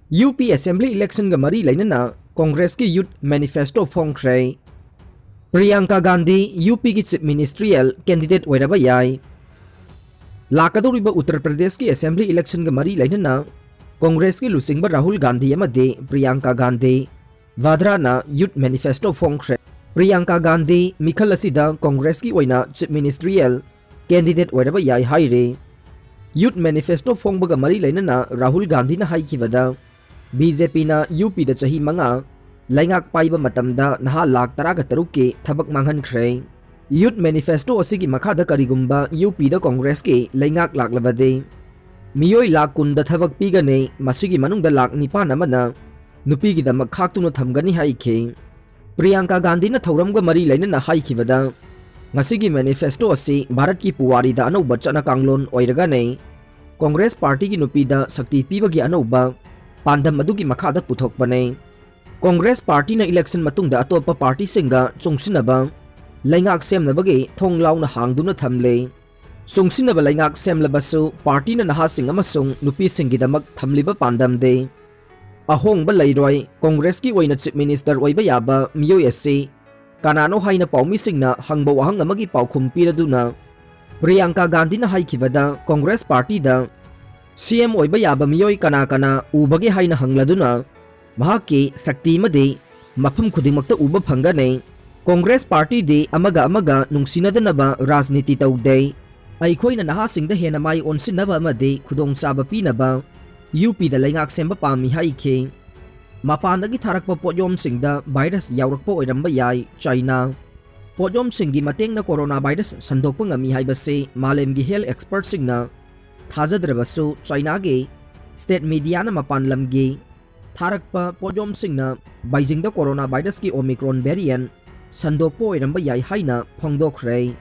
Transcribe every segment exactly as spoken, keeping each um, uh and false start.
U ꯄꯤ Assembly Election-ꯒ ꯃꯔꯤ ꯂꯩꯅꯅ Congress-ꯀꯤ Youth Manifesto ꯐꯣꯡꯈ꯭ꯔꯦ꯫ ꯄ꯭ꯔꯤꯌꯥꯡꯀꯥ ꯒꯥꯟꯙꯤ ꯌꯨ ꯄꯤꯒꯤ Chief Ministerial candidate ꯑꯣꯏꯔꯕ ꯌꯥꯏ꯫ ꯂꯥꯛꯀꯗꯧꯔꯤꯕ ꯎꯠꯇꯔ ꯄ꯭ꯔꯗꯦꯁꯀꯤ Assembly Election-ꯒ ꯃꯔꯤ ꯂꯩꯅꯅ Congress-ꯀꯤ ꯂꯨꯆꯤꯡꯕ ꯔꯥꯍꯨꯜ ꯒꯥꯟꯙꯤ ꯑꯃꯗꯤ ꯄ꯭ꯔꯤꯌꯥꯡꯀꯥ ꯒꯥꯟꯙꯤ ꯚꯥꯗ꯭ꯔꯥꯅ Youth Manifesto ꯐꯣꯡꯈ꯭ꯔꯦ꯫ ꯄ꯭ꯔꯤꯌꯥꯡꯀꯥ ꯒꯥꯟꯙꯤ ꯃꯤꯈꯜ ꯑꯁꯤꯗ Congress-ꯀꯤ ꯑꯣꯏꯅ Chief Ministerial candidate ꯑꯣꯏꯔꯕ ꯌꯥꯏ ꯍꯥꯏꯔꯤ꯫ Youth Manifesto ꯐꯣꯡꯕꯒ ꯃꯔꯤ ꯂꯩꯅꯅ ꯔꯥꯍꯨꯜ ꯒꯥꯟꯙꯤꯅ ꯍꯥꯏꯈꯤꯕꯗ, ꯕꯤ ꯖꯦ ꯄꯤꯅ ꯌꯨ ꯄꯤꯗ ꯆꯍꯤ ꯃꯉꯥ ꯂꯩꯉꯥꯛ ꯄꯥꯏꯕ ꯃꯇꯝꯗ ꯅꯍꯥ ꯂꯥꯈ ꯇꯔꯥꯒ ꯇꯔꯨꯛꯀꯤ ꯊꯕꯛ ꯃꯥꯡꯍꯟꯈ꯭ꯔꯦ꯫ Youth Manifesto ꯑꯁꯤꯒꯤ ꯃꯈꯥꯗ ꯀꯔꯤꯒꯨꯝꯕ ꯌꯨ ꯄꯤꯗ Congress-ꯀꯤ ꯂꯩꯉꯥꯛ ꯂꯥꯛꯂꯕꯗꯤ, ꯃꯤꯑꯣꯏ ꯂꯥꯈ ꯀꯨꯟꯗ ꯊꯕꯛ ꯄꯤꯒꯅꯤ, ꯃꯁꯤꯒꯤ ꯃꯅꯨꯡꯗ ꯂꯥꯈ ꯅꯤꯄꯥꯟ ꯑꯃꯅ ꯅꯨꯄꯤꯒꯤꯗꯃꯛ ꯈꯥꯛꯇꯨꯅ ꯊꯝꯒꯅꯤ ꯍꯥꯏꯈꯤ꯫ ꯄ꯭ꯔꯤꯌꯥꯡꯀꯥ ꯒꯥꯟꯙꯤꯅ ꯊꯧꯔꯝꯒ ꯃꯔꯤ ꯂꯩꯅꯅ ꯍꯥꯏꯈꯤꯕꯗ, ꯉꯁꯤꯒꯤ manifesto ꯑꯁꯤ ꯚꯥꯔꯠꯀꯤ ꯄꯨꯋꯥꯔꯤꯗ ꯑꯅꯧꯕ ꯆꯠꯅ ꯀꯥꯡꯂꯣꯟ ꯑꯣꯏꯔꯒꯅꯤ꯫ Congress Party-ꯒꯤ ꯅꯨꯄꯤꯗ ꯁꯛꯇꯤ ꯄꯤꯕꯒꯤ ꯑꯅꯧꯕ ꯄꯥꯟꯗꯝ ꯑꯗꯨꯒꯤ ꯃꯈꯥꯗ ꯄꯨꯊꯣꯛꯄꯅꯤ꯫ Congress Party-ꯅ election ꯃꯇꯨꯡꯗ ꯑꯇꯣꯞꯄ party-ꯁꯤꯡꯒ ꯆꯨꯡꯁꯤꯟꯅꯕ ꯂꯩꯉꯥꯛ ꯁꯦꯝꯅꯕꯒꯤ ꯊꯣꯡ ꯂꯥꯎꯅ ꯍꯥꯡꯗꯨꯅ ꯊꯝꯂꯦ꯫ ꯆꯨꯡꯁꯤꯟꯅꯕ ꯂꯩꯉꯥꯛ ꯁꯦꯝꯂꯕꯁꯨ party-ꯅ ꯅꯍꯥꯁꯤꯡ ꯑꯃꯁꯨꯡ ꯅꯨꯄꯤꯁꯤꯡꯒꯤꯗꯃꯛ ꯊꯝꯂꯤꯕ ꯄꯥꯟꯗꯝꯗꯤ ꯑꯍꯣꯡꯕ ꯂꯩꯔꯣꯏ꯫ Congress-ꯀꯤ ꯑꯣꯏꯅ Chief Minister ꯑꯣꯏꯕ ꯌꯥꯕ ꯃꯤꯑꯣꯏ ꯑꯁꯤ ꯀꯅꯥꯅꯣ ꯍꯥꯏꯅ ꯄꯥꯎꯃꯤꯁꯤꯡꯅ ꯍꯪꯕ ꯋꯥꯍꯪ ꯑꯃꯒꯤ ꯄꯥꯎꯈꯨꯝ ꯄꯤꯔꯗꯨꯅ, ꯄ꯭ꯔꯤꯌꯥꯡꯀꯥ ꯒꯥꯟꯙꯤꯅ ꯍꯥꯏꯈꯤꯕꯗ, Congress Party-ꯗ C M ꯑꯣꯏꯕ ꯌꯥꯕ ꯃꯤꯑꯣꯏ ꯀꯅꯥ ꯀꯅꯥ ꯎꯕꯒꯦ ꯍꯥꯏꯅ ꯍꯪꯂꯗꯨꯅ, ꯃꯍꯥꯛꯀꯤ ꯁꯛꯇꯤ ꯑꯃꯗꯤ ꯃꯐꯝ ꯈꯨꯗꯤꯡꯃꯛꯇ ꯎꯕ ꯐꯪꯒꯅꯤ꯫ Congress Party-ꯗꯤ ꯑꯃꯒ ꯑꯃꯒ ꯅꯨꯡꯁꯤꯅꯗꯅꯕ ꯔꯥꯖꯅꯤꯇꯤ ꯇꯧꯗꯦ꯫ ꯑꯩꯈꯣꯏꯅ ꯅꯍꯥꯁꯤꯡꯗ ꯍꯦꯟꯅ ꯃꯥꯏ ꯑꯣꯟꯁꯤꯟꯅꯕ ꯑꯃꯗꯤ ꯈꯨꯗꯣꯡꯆꯥꯕ ꯄꯤꯅꯕ ꯌꯨ ꯄꯤꯗ ꯂꯩꯉꯥꯛ ꯁꯦꯝꯕ ꯄꯥꯝꯃꯤ ꯍꯥꯏꯈꯤ꯫ ꯃꯄꯥꯟꯗꯒꯤ ꯊꯥꯔꯛꯄ ꯄꯣꯠꯌꯣꯝꯁꯤꯡꯗ virus ꯌꯥꯎꯔꯛꯄ ꯑꯣꯏꯔꯝꯕ ꯌꯥꯏ꯫ China꯫ ꯄꯣꯠꯌꯣꯝꯁꯤꯡꯒꯤ ꯃꯇꯦꯡꯅ corona virus ꯁꯟꯗꯣꯛꯄ ꯉꯝꯃꯤ ꯍꯥꯏꯕꯁꯤ ꯃꯥꯂꯦꯝꯒꯤ health expert-ꯁꯤꯡꯅ ꯊꯥꯖꯗ꯭ꯔꯕꯁꯨ, China-ꯒꯤ state media-ꯅ ꯃꯄꯥꯟ ꯂꯝꯒꯤ ꯊꯥꯔꯛꯄ ꯄꯣꯠꯌꯣꯝꯁꯤꯡꯅ ꯕꯩꯖꯤꯡꯗ corona virus-ꯀꯤ Omicron variant ꯁꯟꯗꯣꯛꯄ ꯑꯣꯏꯔꯝꯕ ꯌꯥꯏ ꯍꯥꯏꯅ ꯐꯣꯡꯗꯣꯛꯈ꯭ꯔꯦ꯫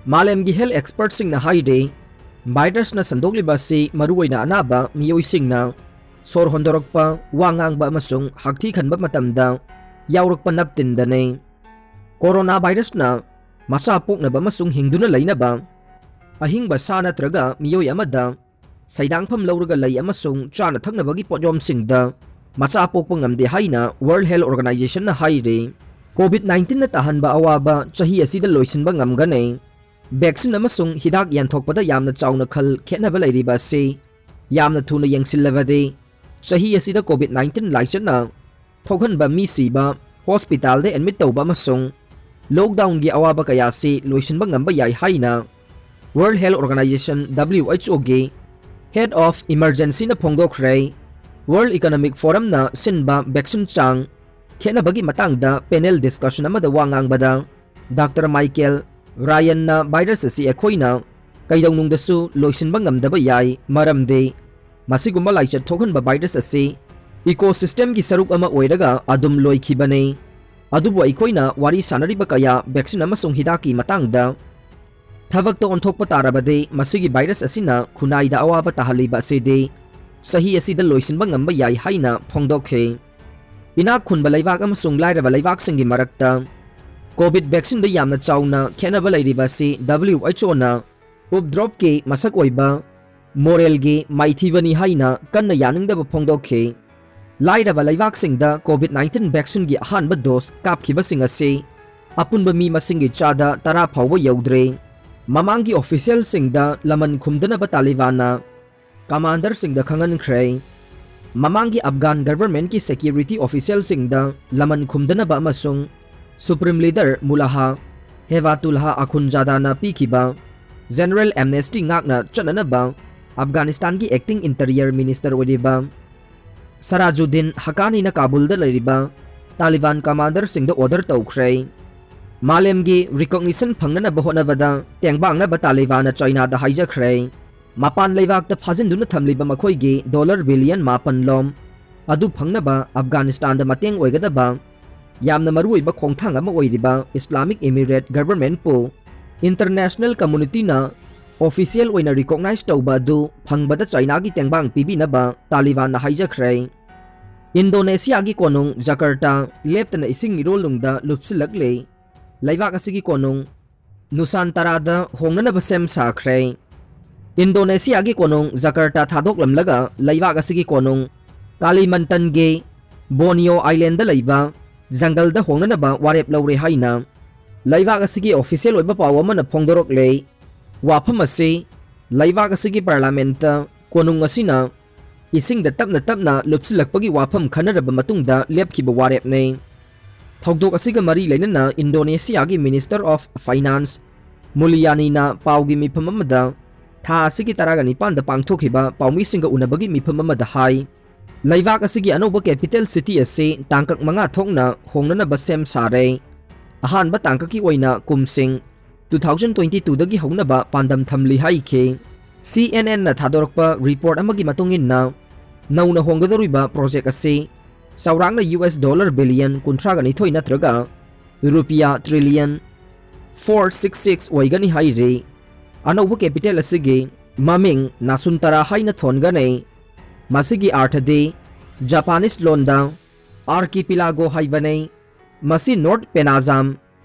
ꯃꯥꯂꯦꯝꯒꯤ health expert-ꯁꯤꯡꯅ ꯍꯥꯏꯔꯤ, virus-ꯅ ꯁꯟꯗꯣꯛꯂꯤꯕ ꯑꯁꯤ ꯃꯔꯨꯑꯣꯏꯅ ꯑꯅꯥꯕ ꯃꯤꯑꯣꯏꯁꯤꯡꯅ ꯁꯣꯔ ꯍꯣꯟꯗꯣꯔꯛꯄ, ꯋꯥ ꯉꯥꯡꯕ ꯑꯃꯁꯨꯡ ꯍꯛꯊꯤ ꯈꯟꯕ ꯃꯇꯝꯗ ꯌꯥꯎꯔꯛꯄ ꯅꯞ ꯇꯤꯟꯗꯅꯤ꯫ Corona virus-ꯅ ꯃꯆꯥ ꯄꯣꯛꯅꯕ ꯑꯃꯁꯨꯡ ꯍꯤꯡꯗꯨꯅ ꯂꯩꯅꯕ ꯑꯍꯤꯡꯕ ꯁꯥ ꯅꯠꯇ꯭ꯔꯒ ꯃꯤꯑꯣꯏ ꯑꯃꯗ ꯁꯩꯗꯥꯡꯐꯝ ꯂꯧꯔꯒ ꯂꯩ ꯑꯃꯁꯨꯡ ꯆꯥꯅ ꯊꯛꯅꯕꯒꯤ ꯄꯣꯠꯌꯣꯝꯁꯤꯡꯗ ꯃꯆꯥ ꯄꯣꯛꯄ ꯉꯝꯗꯦ ꯍꯥꯏꯅ World Health Organizationꯅ ꯍꯥꯏꯔꯤ꯫ COVID nineteenꯅ ꯇꯥꯍꯟꯕ ꯑꯋꯥꯕ ꯆꯍꯤ ꯑꯁꯤꯗ ꯂꯣꯏꯁꯤꯟꯕ ꯉꯝꯒꯅꯤ꯫ Vaccine ꯑꯃꯁꯨꯡ ꯍꯤꯗꯥꯛ ꯌꯦꯟꯊꯣꯛꯄꯗ ꯌꯥꯝꯅ ꯆꯥꯎꯅ ꯈꯜ ꯈꯦꯠꯅꯕ ꯂꯩꯔꯤꯕ ꯑꯁꯤ ꯌꯥꯝꯅ ꯊꯨꯅ ꯌꯦꯡꯁꯤꯜꯂꯕꯗꯤ, ꯆꯍꯤ ꯑꯁꯤꯗ COVID nineteen ꯂꯥꯏꯆꯠꯅ ꯊꯣꯛꯍꯟꯕ ꯃꯤ ꯁꯤꯕ, ꯍꯣꯁꯄꯤꯇꯥꯜꯗ ꯑꯦꯗꯃꯤꯠ ꯇꯧꯕ ꯑꯃꯁꯨꯡ ꯂꯣꯛꯗꯥꯎꯟꯒꯤ ꯑꯋꯥꯕ ꯀꯌꯥ ꯑꯁꯤ ꯂꯣꯏꯁꯤꯟꯕ ꯉꯝꯕ ꯌꯥꯏ ꯍꯥꯏꯅ World Health Organization, WHOꯒꯤ Head of Emergencyꯅ ꯐꯣꯡꯗꯣꯛꯈ꯭ꯔꯦ꯫ World Economic Forumꯅ ꯁꯤꯟꯕ vaccine ꯆꯥꯡ ꯈꯦꯠꯅꯕꯒꯤ ꯃꯇꯥꯡꯗ panel discussion ꯑꯃꯗ ꯋꯥ ꯉꯥꯡꯕꯗ, Doctor Michael Ryanꯅ virus ꯑꯁꯤ ꯑꯩꯈꯣꯏꯅ ꯀꯩꯗꯧꯅꯨꯡꯗꯁꯨ ꯂꯣꯏꯁꯤꯟꯕ ꯉꯝꯗꯕ ꯌꯥꯏ, ꯃꯔꯝꯗꯤ ꯃꯁꯤꯒꯨꯝꯕ ꯂꯥꯏꯆꯠ ꯊꯣꯛꯍꯟꯕ virus ꯑꯁꯤ ecosystemꯒꯤ ꯁꯔꯨꯛ ꯑꯃ ꯑꯣꯏꯔꯒ ꯑꯗꯨꯝ ꯂꯣꯏꯈꯤꯕꯅꯤ꯫ ꯑꯗꯨꯕꯨ ꯑꯩꯈꯣꯏꯅ ꯋꯥꯔꯤ ꯁꯥꯅꯔꯤꯕ ꯀꯌꯥ vaccine ꯑꯃꯁꯨꯡ ꯍꯤꯗꯥꯛꯀꯤ ꯃꯇꯥꯡꯗ ꯊꯕꯛꯇ ꯑꯣꯟꯊꯣꯛꯄ ꯇꯥꯔꯕꯗꯤ, ꯃꯁꯤꯒꯤ virus ꯑꯁꯤꯅ ꯈꯨꯟꯅꯥꯏꯗ ꯑꯋꯥꯕ ꯇꯥꯍꯜꯂꯤꯕ ꯑꯁꯤꯗꯤ ꯆꯍꯤ ꯑꯁꯤꯗ ꯂꯣꯏꯁꯤꯟꯕ ꯉꯝꯕ ꯌꯥꯏ ꯍꯥꯏꯅ ꯐꯣꯡꯗꯣꯛꯈꯤ꯫ ꯏꯅꯥꯛ ꯈꯨꯟꯕ ꯂꯩꯕꯥꯛ ꯑꯃꯁꯨꯡ ꯂꯥꯏꯔꯕ ꯂꯩꯕꯥꯛꯁꯤꯡꯒꯤ ꯃꯔꯛꯇ COVID vaccineꯗ ꯌꯥꯝꯅ ꯆꯥꯎꯅ ꯈꯦꯠꯅꯕ ꯂꯩꯔꯤꯕ ꯑꯁꯤ WHOꯅ ꯎꯞꯗ꯭ꯔꯣꯞꯀꯤ ꯃꯁꯛ ꯑꯣꯏꯕ ꯃꯣꯔꯦꯜꯒꯤ ꯃꯥꯏꯊꯤꯕꯅꯤ ꯍꯥꯏꯅ ꯀꯟꯅ ꯌꯥꯅꯤꯡꯗꯕ ꯐꯣꯡꯗꯣꯛꯈꯤ꯫ ꯂꯥꯏꯔꯕ ꯂꯩꯕꯥꯛꯁꯤꯡꯗ COVID nineteen vaccineꯒꯤ ꯑꯍꯥꯟꯕ dose ꯀꯥꯞꯈꯤꯕꯁꯤꯡ ꯑꯁꯤ ꯑꯄꯨꯟꯕ ꯃꯤ ꯃꯁꯤꯡꯒꯤ ꯆꯥꯗ ꯇꯔꯥ ꯐꯥꯎꯕ ꯌꯧꯗ꯭ꯔꯦ꯫ ꯃꯃꯥꯡꯒꯤ officialꯁꯤꯡꯗ ꯂꯃꯟ ꯈꯨꯝꯗꯅꯕ ꯇꯥꯂꯤꯕꯥꯟꯅ commanderꯁꯤꯡꯗ ꯈꯪꯍꯟꯈ꯭ꯔꯦ꯫ ꯃꯃꯥꯡꯒꯤ Afghan governmentꯀꯤ security officialꯁꯤꯡꯗ ꯂꯃꯟ ꯈꯨꯝꯗꯅꯕ ꯑꯃꯁꯨꯡ Supreme Leader Mullah Hebatullah Akhundzadahꯅ ꯄꯤꯈꯤꯕ general amnesty ꯉꯥꯛꯅ ꯆꯠꯅꯅꯕ Afghanistanꯒꯤ acting interior minister ꯑꯣꯏꯔꯤꯕ ꯁꯔꯥꯖꯨꯗꯤꯟ ꯍꯛꯀꯥꯅꯤꯅ ꯀꯥꯕꯨꯜꯗ ꯂꯩꯔꯤꯕ ꯇꯥꯂꯤꯕꯥꯟ commanderꯁꯤꯡꯗ order ꯇꯧꯈ꯭ꯔꯦ꯫ ꯃꯥꯂꯦꯝꯒꯤ recognition ꯐꯪꯅꯅꯕ ꯍꯣꯠꯅꯕꯗ ꯇꯦꯡꯕꯥꯡꯅꯕ ꯇꯥꯂꯤꯕꯥꯟꯅ ꯆꯥꯏꯅꯥꯗ ꯍꯥꯏꯖꯈ꯭ꯔꯦ꯫ ꯃꯄꯥꯟ ꯂꯩꯕꯥꯛꯇ ꯐꯥꯖꯤꯟꯗꯨꯅ ꯊꯝꯂꯤꯕ ꯃꯈꯣꯏꯒꯤ dollar billion ꯃꯥꯄꯟ ꯂꯣꯝ ꯑꯗꯨ ꯐꯪꯅꯕ ꯑꯐꯒꯥꯅꯤꯁꯇꯥꯟꯗ ꯃꯇꯦꯡ ꯑꯣꯏꯒꯗꯕ ꯌꯥꯝꯅ ꯃꯔꯨꯑꯣꯏꯕ ꯈꯣꯡꯊꯥꯡ ꯑꯃ ꯑꯣꯏꯔꯤꯕ Islamic Emirate governmentꯄꯨ international communityꯅ official ꯑꯣꯏꯅ recognize ꯇꯧꯕ ꯑꯗꯨ ꯐꯪꯕꯗ ꯆꯥꯏꯅꯥꯒꯤ ꯇꯦꯡꯕꯥꯡ ꯄꯤꯕꯤꯅꯕ ꯇꯥꯂꯤꯕꯥꯟꯅ ꯍꯥꯏꯖꯈ꯭ꯔꯦ꯫ ꯏꯟꯗꯣꯅꯦꯁꯤꯌꯥꯒꯤ ꯀꯣꯅꯨꯡ ꯖꯀꯔꯇꯥ ꯂꯦꯞꯇꯅ ꯏꯁꯤꯡ ꯏꯔꯣꯜꯅꯨꯡꯗ ꯂꯨꯞꯁꯤꯜꯂꯛꯂꯦ꯫ ꯂꯩꯕꯥꯛ ꯑꯁꯤꯒꯤ ꯀꯣꯅꯨꯡ ꯅꯨꯁꯥꯟꯇꯥꯔꯥꯗ ꯍꯣꯡꯅꯅꯕ ꯁꯦꯝ ꯁꯥꯈ꯭ꯔꯦ꯫ ꯏꯟꯗꯣꯅꯦꯁꯤꯌꯥꯒꯤ ꯀꯣꯅꯨꯡ ꯖꯀꯔꯇꯥ ꯊꯥꯗꯣꯛꯂꯝꯂꯒ ꯂꯩꯕꯥꯛ ꯑꯁꯤꯒꯤ ꯀꯣꯅꯨꯡ ꯀꯥꯂꯤꯃꯟꯇꯟꯒꯤ ꯕꯣꯔꯅꯤꯌꯣ ꯑꯥꯏꯂꯦꯟꯗ ꯂꯩꯕ ꯖꯪꯒꯜꯗ ꯍꯣꯡꯅꯅꯕ ꯋꯥꯔꯦꯞ ꯂꯧꯔꯦ ꯍꯥꯏꯅ ꯂꯩꯕꯥꯛ ꯑꯁꯤꯒꯤ ꯑꯣꯐꯤꯁꯤꯌꯦꯜ ꯑꯣꯏꯕ ꯄꯥꯎ ꯑꯃꯅ ꯐꯣꯡꯗꯣꯔꯛꯂꯦ꯫ ꯋꯥꯐꯝ ꯑꯁꯤ ꯂꯩꯕꯥꯛ ꯑꯁꯤꯒꯤ ꯄꯥꯔꯂꯥꯃꯦꯟꯠꯇ ꯀꯣꯅꯨꯡ ꯑꯁꯤꯅ ꯏꯁꯤꯡꯗ ꯇꯞꯅ ꯇꯞꯅ ꯂꯨꯞꯁꯤꯜꯂꯛꯄꯒꯤ ꯋꯥꯐꯝ ꯈꯟꯅꯔꯕ ꯃꯇꯨꯡꯗ ꯂꯦꯞꯈꯤꯕ ꯋꯥꯔꯦꯞꯅꯤ꯫ ꯊꯧꯗꯣꯛ ꯑꯁꯤꯒ ꯃꯔꯤ ꯂꯩꯅꯅ ꯏꯟꯗꯣꯅꯦꯁꯤꯌꯥꯒꯤ ꯃꯤꯅꯤꯁꯇꯔ ꯑꯣꯐ ꯐꯥꯏꯅꯥꯟꯁ ꯃꯨꯂꯤꯌꯥꯅꯤꯅ ꯄꯥꯎꯒꯤ ꯃꯤꯐꯝ ꯑꯃꯗ ꯊꯥ ꯑꯁꯤꯒꯤ ꯇꯔꯥꯒ ꯅꯤꯄꯥꯟꯗ ꯄꯥꯡꯊꯣꯛꯈꯤꯕ ꯄꯥꯎꯃꯤꯁꯤꯡꯒ ꯎꯅꯕꯒꯤ ꯃꯤꯐꯝ ꯑꯃꯗ ꯍꯥꯏ, ꯂꯩꯕꯥꯛ ꯑꯁꯤꯒꯤ ꯑꯅꯧꯕ ꯀꯦꯄꯤꯇꯦꯜ ꯁꯤꯇꯤ ꯑꯁꯤ ꯇꯥꯡꯀꯛ ꯃꯉꯥ ꯊꯣꯛꯅ ꯍꯣꯡꯅꯅꯕ ꯁꯦꯝ ꯁꯥꯔꯦ꯫ ꯑꯍꯥꯟꯕ ꯇꯥꯡꯀꯛꯀꯤ ꯑꯣꯏꯅ ꯀꯨꯝꯁꯤꯡ two thousand twenty twoꯗꯒꯤ ꯍꯧꯅꯕ ꯄꯥꯟꯗꯝ ꯊꯝꯂꯤ ꯍꯥꯏꯈꯤ꯫ ꯁꯤ ꯑꯦꯟ ꯑꯦꯟꯅ ꯊꯥꯗꯣꯔꯛꯄ ꯔꯤꯄꯣꯔꯠ ꯑꯃꯒꯤ ꯃꯇꯨꯡ ꯏꯟꯅ, ꯅꯧꯅ ꯍꯣꯡꯒꯗꯧꯔꯤꯕ ꯄ꯭ꯔꯣꯖꯦꯛ ꯑꯁꯤ ꯆꯥꯎꯔꯥꯛꯅ ꯌꯨ ꯑꯦꯁ ꯗꯣꯂꯔ ꯕꯤꯂꯤꯌꯟ ꯀꯨꯟꯊ꯭ꯔꯥꯒ ꯅꯤꯊꯣꯏ ꯅꯠꯇ꯭ꯔꯒ ꯔꯨꯄꯤꯌꯥ ꯇ꯭ꯔꯤꯂꯤꯌꯟ four six six ꯑꯣꯏꯒꯅꯤ ꯍꯥꯏꯔꯤ꯫ ꯑꯅꯧꯕ ꯀꯦꯄꯤꯇꯦꯜ ꯑꯁꯤꯒꯤ ꯃꯃꯤꯡ ꯅꯥꯁꯨꯟꯇꯔꯥ ꯍꯥꯏꯅ ꯊꯣꯟꯒꯅꯤ꯫ ꯃꯁꯤꯒꯤ ꯑꯥꯔꯊꯗꯤ ꯖꯄꯥꯅꯤꯁ ꯂꯣꯟꯗ ꯑꯥꯔꯀꯤꯄꯤꯂꯥꯒꯣ ꯍꯥꯏꯕꯅꯤ꯫ ꯃꯁꯤ ꯅꯣꯔꯠ ꯄꯦꯅꯥꯖꯥꯝ,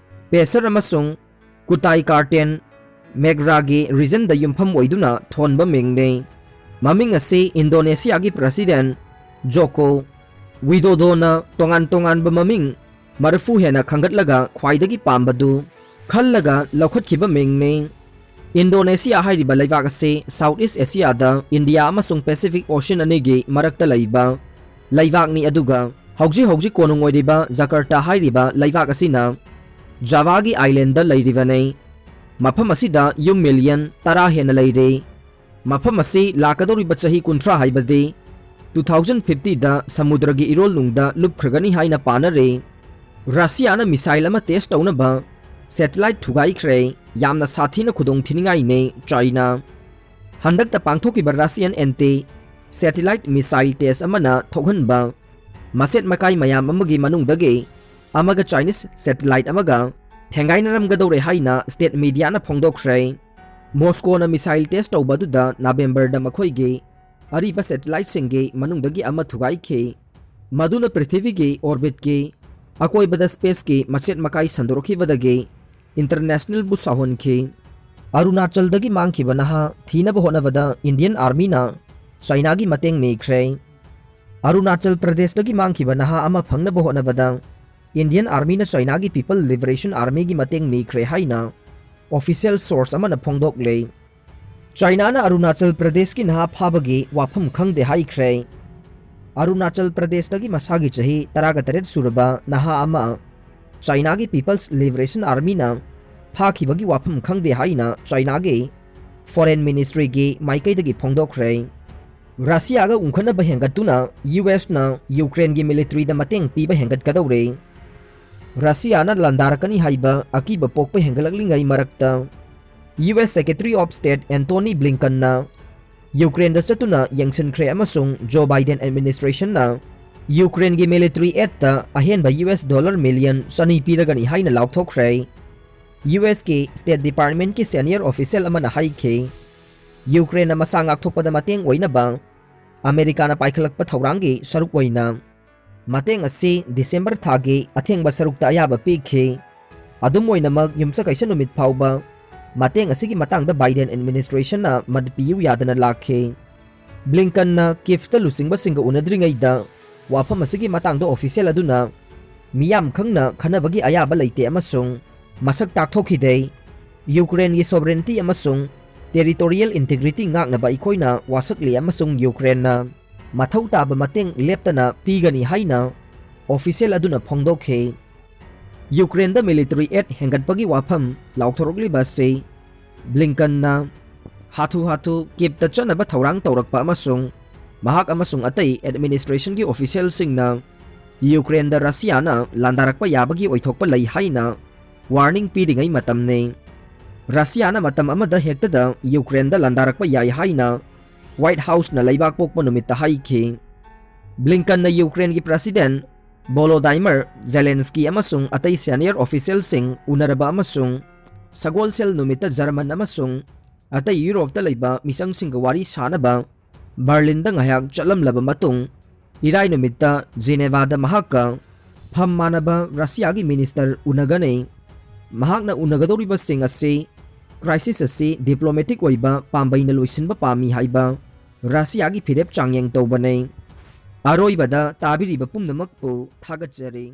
ꯄꯦꯁꯔ ꯑꯃꯁꯨꯡ ꯀꯨꯇꯥꯏ ꯀꯥꯔꯇꯦꯟ ꯃꯦꯒ꯭ꯔꯥꯒꯤ ꯔꯤꯖꯟꯗ ꯌꯨꯝꯐꯝ ꯑꯣꯏꯗꯨꯅ ꯊꯣꯟꯕ ꯃꯤꯡꯅꯤ꯫ ꯃꯃꯤꯡ ꯑꯁꯤ ꯏꯟꯗꯣꯅꯦꯁꯤꯌꯥꯒꯤ ꯄ꯭ꯔꯁꯤꯗꯦꯟ ꯖꯣꯀꯣ ꯋꯤꯗꯣꯗꯣꯅ ꯇꯣꯉꯥꯟ ꯇꯣꯉꯥꯟꯕ ꯃꯃꯤꯡ ꯃꯔꯤꯐꯨ ꯍꯦꯟꯅ ꯈꯟꯒꯠꯂꯒ ꯈ꯭ꯋꯥꯏꯗꯒꯤ ꯄꯥꯝꯕꯗꯨ ꯈꯜꯂꯒ ꯂꯧꯈꯠꯈꯤꯕ ꯃꯤꯡꯅꯤ꯫ ꯏꯟꯗꯣꯅꯦꯁꯤꯌꯥ ꯍꯥꯏꯔꯤꯕ ꯂꯩꯕꯥꯛ ꯑꯁꯤ ꯁꯥꯎꯠ ꯏꯁ ꯑꯦꯁꯤꯌꯥꯗ ꯏꯟꯗꯤꯌꯥ ꯑꯃꯁꯨꯡ ꯄꯦꯁꯤꯐꯤꯛ ꯑꯣꯁꯤꯌꯟ ꯑꯅꯤꯒꯤ ꯃꯔꯛꯇ ꯂꯩꯕ ꯂꯩꯕꯥꯛꯅꯤ, ꯑꯗꯨꯒ ꯍꯧꯖꯤꯛ ꯍꯧꯖꯤꯛ ꯀꯣꯅꯨꯡ ꯑꯣꯏꯔꯤꯕ ꯖꯀꯔꯇꯥ ꯍꯥꯏꯔꯤꯕ ꯂꯩꯕꯥꯛ ꯑꯁꯤꯅ ꯖꯥꯚꯥꯒꯤ ꯑꯥꯏꯂꯦꯟꯗ ꯂꯩꯔꯤꯕꯅꯤ꯫ ꯃꯐꯝ ꯑꯁꯤꯗ ꯌꯨꯝ ꯃꯤꯂꯤꯌꯟ ꯇꯔꯥ ꯍꯦꯟꯅ ꯂꯩꯔꯤ꯫ ꯃꯐꯝ ꯑꯁꯤ ꯂꯥꯛꯀꯗꯧꯔꯤꯕ ꯆꯍꯤ ꯀꯨꯟꯊ꯭ꯔꯥ, ꯍꯥꯏꯕꯗꯤ two thousand fiftyꯗ ꯁꯃꯨꯗ꯭ꯔꯒꯤ ꯏꯔꯣꯜꯅꯨꯡꯗ ꯂꯨꯞꯈ꯭ꯔꯒꯅꯤ ꯍꯥꯏꯅ ꯄꯥꯅꯔꯤ꯫ ꯔꯁꯤꯌꯥꯅ ꯃꯤꯁꯥꯏꯜ ꯑꯃ ꯇꯦꯁ ꯇꯧꯅꯕ ꯁꯦꯇꯤꯂꯥꯏꯠ ꯊꯨꯒꯥꯏꯈ꯭ꯔꯦ꯫ ꯌꯥꯝꯅ ꯁꯥꯊꯤꯅ ꯈꯨꯗꯣꯡ ꯊꯤꯅꯤꯡꯉꯥꯏꯅꯦ ꯆꯥꯏꯅꯥ꯫ ꯍꯟꯗꯛꯇ ꯄꯥꯡꯊꯣꯛꯈꯤꯕ Russian anti satellite missile test ꯑꯃꯅ ꯊꯣꯛꯍꯟꯕ ꯃꯆꯦꯠ ꯃꯀꯥꯏ ꯃꯌꯥꯝ ꯑꯃꯒꯤ ꯃꯅꯨꯡꯗꯒꯤ ꯑꯃꯒ ꯆꯥꯏꯅꯤꯁ ꯁꯦꯇꯤꯂꯥꯏꯠ ꯑꯃꯒ ꯊꯦꯡꯒꯥꯏꯅꯔꯝꯒꯗꯧꯔꯦ ꯍꯥꯏꯅ ꯁ꯭ꯇꯦꯠ ꯃꯤꯗꯤꯌꯥꯅ ꯐꯣꯡꯗꯣꯛꯈ꯭ꯔꯦ꯫ ꯃꯣꯁꯀꯣꯅ ꯃꯤꯁꯥꯏꯜ ꯇꯦꯁ ꯇꯧꯕ ꯑꯗꯨꯗ ꯅꯕꯦꯝꯕꯔꯗ ꯃꯈꯣꯏꯒꯤ ꯑꯔꯤꯕ ꯁꯦꯇꯤꯂꯥꯏꯠꯁꯤꯡꯒꯤ ꯃꯅꯨꯡꯗꯒꯤ ꯑꯃ ꯊꯨꯒꯥꯏꯈꯤ, ꯃꯗꯨꯅ ꯄ꯭ꯔꯤꯊꯤꯕꯤꯒꯤ ꯑꯣꯔꯕꯤꯠꯀꯤ ꯑꯀꯣꯏꯕꯗ ꯁ꯭ꯄꯦꯁꯀꯤ ꯃꯆꯦꯠ ꯃꯀꯥꯏ ꯁꯟꯗꯣꯔꯛꯈꯤꯕꯗꯒꯤ ꯏꯟꯇꯔꯅꯦꯁꯅꯦꯜꯕꯨ ꯁꯥꯎꯍꯟꯈꯤ꯫ ꯑꯔꯨꯅꯥꯆꯜꯗꯒꯤ ꯃꯥꯡꯈꯤꯕ ꯅꯍꯥ ꯊꯤꯅꯕ ꯍꯣꯠꯅꯕꯗ Indian Armyꯅ Chinaꯒꯤ ꯃꯇꯦꯡ ꯅꯤꯈ꯭ꯔꯦ꯫ ꯑꯔꯨꯅꯥꯆꯜ ꯄ꯭ꯔꯗꯦꯁꯇꯒꯤ ꯃꯥꯡꯈꯤꯕ ꯅꯍꯥ ꯑꯃ ꯐꯪꯅꯕ ꯍꯣꯠꯅꯕꯗ Indian Armyꯅ Chinaꯒꯤ People Liberation Armyꯒꯤ ꯃꯇꯦꯡ ꯅꯤꯈ꯭ꯔꯦ ꯍꯥꯏꯅ official source ꯑꯃꯅ ꯐꯣꯡꯗꯣꯛꯂꯦ꯫ Chinaꯅ ꯑꯔꯨꯅꯥꯆꯜ ꯄ꯭ꯔꯗꯦꯁꯀꯤ ꯅꯍꯥ ꯐꯥꯕꯒꯤ ꯋꯥꯐꯝ ꯈꯪꯗꯦ ꯍꯥꯏꯈ꯭ꯔꯦ꯫ ꯑꯔꯨꯅꯥꯆꯜ ꯄ꯭ꯔꯗꯦꯁꯇꯒꯤ ꯃꯁꯥꯒꯤ ꯆꯍꯤ ꯇꯔꯥꯒ ꯇꯔꯦꯠ ꯁꯨꯔꯕ ꯅꯍꯥ ꯑꯃ Chinaꯒꯤ People's Liberation Armyꯅ ꯐꯥꯈꯤꯕꯒꯤ ꯋꯥꯐꯝ ꯈꯪꯗꯦ ꯍꯥꯏꯅ Chinaꯒꯤ Foreign Ministryꯒꯤ ꯃꯥꯏꯀꯩꯗꯒꯤ ꯐꯣꯡꯗꯣꯛꯈ꯭ꯔꯦ꯫ ꯔꯁꯤꯌꯥꯒ ꯎꯪꯈꯠꯅꯕ ꯍꯦꯟꯒꯠꯇꯨꯅ USꯅ Ukraineꯒꯤ militaryꯗ ꯃꯇꯦꯡ ꯄꯤꯕ ꯍꯦꯟꯒꯠꯀꯗꯧꯔꯦ꯫ ꯔꯁꯤꯌꯥꯅ ꯂꯥꯟꯗꯥꯔꯛꯀꯅꯤ ꯍꯥꯏꯕ ꯑꯀꯤꯕ ꯄꯣꯛꯄ ꯍꯦꯟꯒꯠꯂꯛꯂꯤꯉꯩ ꯃꯔꯛꯇ, US Secretary of State Antony Blinkenꯅ Ukraineꯗ ꯆꯠꯇꯨꯅ ꯌꯦꯡꯁꯤꯟꯈ꯭ꯔꯦ ꯑꯃꯁꯨꯡ Joe Biden administrationꯅ Ukraineꯒꯤ military aidꯇ ꯑꯍꯦꯟꯕ US dollar million ꯆꯅꯤ ꯄꯤꯔꯒꯅꯤ ꯍꯥꯏꯅ ꯂꯥꯎꯊꯣꯛꯈ꯭ꯔꯦ꯫ USꯀꯤ State Departmentꯀꯤ senior official ꯑꯃꯅ ꯍꯥꯏꯈꯤ, Ukraineꯅ ꯃꯁꯥ ꯉꯥꯛꯊꯣꯛꯄꯗ ꯃꯇꯦꯡ ꯑꯣꯏꯅꯕ ꯑꯃꯦꯔꯤꯀꯥꯅ ꯄꯥꯏꯈꯠꯂꯛꯄ ꯊꯧꯔꯥꯡꯒꯤ ꯁꯔꯨꯛ ꯑꯣꯏꯅ ꯃꯇꯦꯡ ꯑꯁꯤ December ꯊꯥꯒꯤ ꯑꯊꯦꯡꯕ ꯁꯔꯨꯛꯇ ꯑꯌꯥꯕ ꯄꯤꯈꯤ꯫ ꯑꯗꯨꯝ ꯑꯣꯏꯅꯃꯛ, ꯌꯨꯝꯁꯀꯩꯁ ꯅꯨꯃꯤꯠ ꯐꯥꯎꯕ ꯃꯇꯦꯡ ꯑꯁꯤꯒꯤ ꯃꯇꯥꯡꯗ Biden administrationꯅ ꯃꯗꯨ ꯄꯤꯌꯨ ꯌꯥꯗꯅ ꯂꯥꯛꯈꯤ꯫ Blinkenꯅ Kievꯇ ꯂꯨꯆꯤꯡꯕꯁꯤꯡꯒ ꯎꯅꯗ꯭ꯔꯤꯉꯩꯗ ꯋꯥꯐꯝ ꯑꯁꯤꯒꯤ ꯃꯇꯥꯡꯗ official ꯑꯗꯨꯅ ꯃꯤꯌꯥꯝ ꯈꯪꯅ ꯈꯟꯅꯕꯒꯤ ꯑꯌꯥꯕ ꯂꯩꯇꯦ ꯑꯃꯁꯨng ꯃꯁꯛ ꯇꯥꯛꯊꯣꯛꯈꯤꯗꯦ꯫ Ukraineꯒꯤ sovereignty ꯑꯃꯁꯨꯡ territorial integrity ꯉꯥꯛꯅꯕ ꯑꯩꯈꯣꯏꯅ ꯋꯥꯁꯛꯂꯤ ꯑꯃꯁꯨꯡ Ukraineꯅ ꯃꯊꯧ ꯇꯥꯕ ꯃꯇꯦꯡ ꯂꯦꯞꯇꯅ ꯄꯤꯒꯅꯤ ꯍꯥꯏꯅ official ꯑꯗꯨꯅ ꯐꯣꯡꯗꯣꯛꯈꯤ꯫ Ukraineꯗ military aid ꯍꯦꯟꯒꯠꯄꯒꯤ ꯋꯥꯐꯝ ꯂꯥꯎꯊꯣꯔꯛꯂꯤꯕ ꯑꯁꯤ Blinkenꯅ ꯍꯥꯊꯨ ꯍꯥꯊꯨ Kievꯇ ꯆꯠꯅꯕ ꯊꯧꯔꯥꯡ ꯇꯧꯔꯛꯄ ꯑꯃꯁꯨꯡ ꯃꯍꯥꯛ ꯑꯃꯁꯨꯡ ꯑꯇꯩ administrationꯒꯤ officialꯁꯤꯡꯅ Ukraineꯗ ꯔꯁꯤꯌꯥꯅ ꯂꯥꯟꯗꯥꯔꯛꯄ ꯌꯥꯕꯒꯤ ꯑꯣꯏꯊꯣꯛꯄ ꯂꯩ ꯍꯥꯏꯅ warning ꯄꯤꯔꯤꯉꯩ ꯃꯇꯝꯅꯤ꯫ ꯔꯁꯤꯌꯥꯅ ꯃꯇꯝ ꯑꯃꯗ ꯍꯦꯛꯇꯗ Ukraineꯗ ꯂꯥꯟꯗꯥꯔꯛꯄ ꯌꯥꯏ ꯍꯥꯏꯅ White Houseꯅ ꯂꯩꯕꯥꯛ ꯄꯣꯛꯄ ꯅꯨꯃꯤꯠꯇ ꯍꯥꯏꯈꯤ꯫ Blinkenꯅ Ukraineꯒꯤ President Volodymyr Zelensky ꯑꯃꯁꯨꯡ ꯑꯇꯩ senior officialꯁꯤꯡ ꯎꯅꯔꯕ ꯑꯃꯁꯨꯡ ꯁꯒꯣꯜꯁꯦꯜ ꯅꯨꯃꯤꯠꯇ German ꯑꯃꯁꯨꯡ ꯑꯇꯩ Europeꯇ ꯂꯩꯕ ꯃꯤꯆꯪꯁꯤꯡꯒ ꯋꯥꯔꯤ ꯁꯥꯅꯕ Berlinꯗ ꯉꯥꯏꯍꯥꯛ ꯆꯠꯂꯝꯂꯕ ꯃꯇꯨꯡ, ꯏꯔꯥꯏ ꯅꯨꯃꯤꯠꯇ Genevaꯗ ꯃꯍꯥꯛꯀ ꯐꯝ ꯃꯥꯟꯅꯕ ꯔꯁꯤꯌꯥꯒꯤ minister ꯎꯅꯒꯅꯤ꯫ ꯃꯍꯥꯛꯅ ꯎꯅꯒꯗꯧꯔꯤꯕꯁꯤꯡ ꯑꯁꯤ crisis ꯑꯁꯤ diplomatic ꯑꯣꯏꯕ ꯄꯥꯝꯕꯩꯅ ꯂꯣꯏꯁꯤꯟꯕ ꯄꯥꯝꯃꯤ ꯍꯥꯏꯕ ꯔꯁꯤꯌꯥꯒꯤ ꯐꯤꯔꯦꯞ ꯆꯥꯡꯌꯦꯡ ꯇꯧꯕꯅꯤ꯫ ꯑꯔꯣꯏꯕꯗ ꯇꯥꯕꯤꯔꯤꯕ ꯄꯨꯝꯅꯃꯛꯄꯨ ꯊꯥꯒꯠꯆꯔꯤ꯫